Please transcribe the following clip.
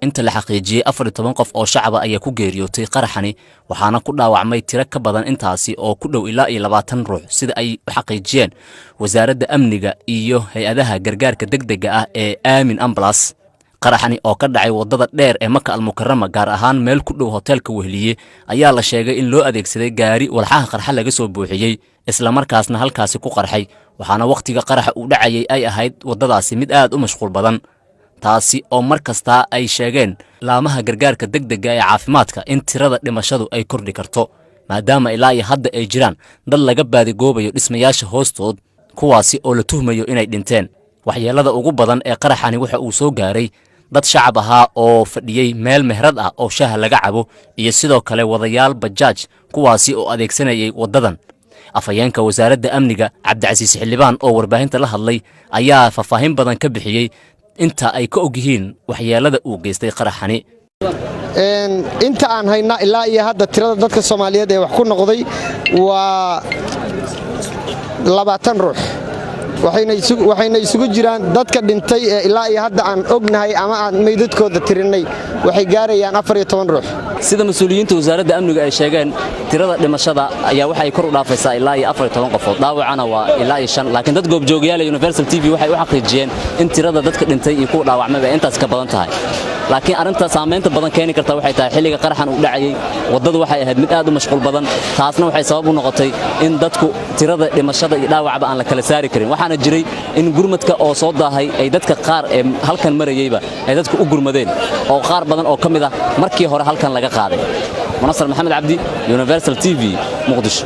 Inta la xaqiijiyey, 14 qof oo shacaba ayaa ku geeriyootay qaraxani, waxaana ku dhaawacmay tiro ka badan intaasi oo ku dhow ilaa iyo 20 ruux, sida ay xaqiijiyeen wasaaradda amniga iyo hay-adaha gargaarka degdega ah ee Aamin Ambulance. Qaraxani oo ka dhacay waddada dheer ee Maka Almukarama, gaar ahaan meel ku dhow hoteelka Wehliye, ayaa la sheegay in loo adeegsaday gaari walxaha qarxa laga soo buuxiyey, islamarkaasna halkaasi ku qarxay. Waxaana wakhtiga qaraxa uu dhacayay ay ahayd waddadaasi mid aad u mashquul badan, taasi oo mar kastaa ay sheegeen laamaha gargaarka degdega ee caafimaadka in tirada dhimashadu ay kordhi karto, maadaama ilaa iyo hadda ay jiraan dad laga baadigoobayo dhismayaasha hoostood, kuwaasi oo la tuhmayo inay dhinteen. Waxyeellada ugu badan ee qaraxani waxa uu soo gaaray dad shacab ahaa oo fadhiyey meel mehrad ah oo shaaha laga cabo, iyo sidoo kale wadayaal bajaaj, kuwaasi oo adeegsanayay waddadan. Afhayeenka wasaaradda amniga, Cabdicasiis Xildhibaan, oo warbaahinta la hadlay, ayaa faahfaahin badan ka bixiyey inta ay ka og yihiin waxyeellada uu geystay qaraxani. Inta aan hayna ilaa iyo hadda, tirada dadka Soomaaliyeed ee wax ku noqday waa 20 ruux. Waxayna isugu jiraan dadka dhintay ee ilaa iyo hadda aan ognahay ama aan meydadkooda tirinnay, waxay gaarayaan 14 ruux. Sida mas-uuliyiinta wasaaradda amniga ay sheegeen, tirada dhimashada ayaa waxay kor u dhaafaysaa ilaa iyo 14 qofood, dhaawacana waa ilaa iyo shan. Laakiin dad goobjoogayaal ee Universal TV waxay u xaqiijiyeen in tirada dadka dhintay iyo kuwa dhaawacmayba ay intaas ka badan tahay. Laakiin arrinta saamaynta badan keeni karta waxay tahay, xilliga qaraxan uu dhacayay waddadu waxay ahayd mid aad u mashquul badan. Taasna waxay sabab u noqotay in dadku tirada dhimashada iyo dhaawacba aan la kala saari karin. Waxaana jiray in gurmadka oo soo daahay ay dadka qaar ee halkan marayeyba ay dadku u gurmadeen, oo qaar badan oo ka mid ah markii hore halkan laga qaaday. Munasar Maxamed Cabdi, Universal TV, Muqdisho.